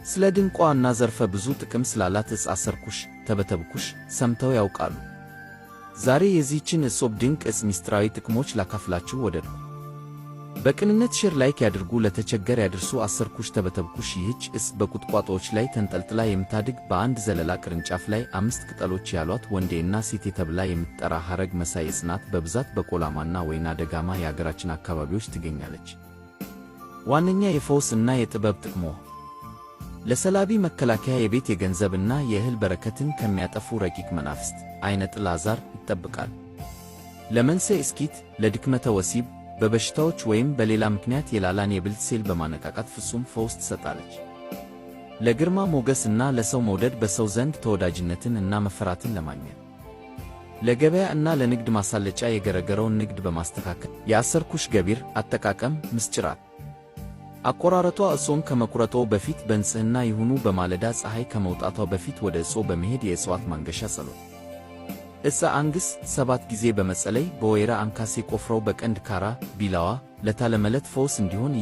ስለ ድንቋ እና ዘርፈ ብዙ ጥቅም ስላላት ዕፅ አሰርኩሽ ተበተብኩሽ ሰምተው ያውቃሉ? ዛሬ የዚህችን እጹብ ድንቅ ዕፅ ምስጢራዊ ጥቅሞች ላካፍላችሁ ወደድኩ። በቅንነት share like ያድርጉ፣ ለተቸገረ ያድርሱ። አሰርኩሽ ተበተብኩሽ ይህች ዕፅ በቁጥቋጦዎች ላይ ተንጠልጥላ የምታድግ፣ በአንድ ዘለላ ቅርንጫፍ ላይ አምስት ቅጠሎች ያሏት፣ ወንዴ እና ሴቴ ተብላ የምትጠራ ሐረግ መሳይ ዕፅ ናት። በብዛት በቆላማና ወይና ደጋማ የአገራችን አካባቢዎች ትገኛለች። ዋነኛ የፈውስ እና የጥበብ ጥቅሟ፦ ለሰላቢ መከላከያ፣ የቤት፣ የገንዘብና የእህል በረከትን ከሚያጠፉ ረቂቅ መናፍስት፣ አይነ ጥላ፣ ዛር ይጠብቃል። ለመንስኤ እስኪት፣ ለድክመተ ወሲብ፣ በበሽታዎች ወይም በሌላ ምክንያት የላላን የብልት ሴል በማነቃቃት ፍጹም ፈውስ ትሰጣለች። ለግርማ ሞገስ እና ለሰው መውደድ፣ በሰው ዘንድ ተወዳጅነትን እና መፈራትን ለማግኘት። ለገበያ እና ለንግድ ማሳለጫ፣ የገረገረውን ንግድ በማስተካከል። የአሰርኩሽ ገቢር አጠቃቀም ምስጭራት፦ አቆራረጧ እጾን ከመቁረጦ በፊት በንጽህና ይሁኑ። በማለዳ ፀሐይ ከመውጣቷ በፊት ወደ እጾ በመሄድ የእጽዋት ማንገሻ ጸሎት ዕፀ አንግስ 7 ጊዜ በመጸለይ በወይራ አንካሴ ቆፍረው በቀንድ ካራ ቢላዋ ለታለመለት ፈውስ እንዲሆን።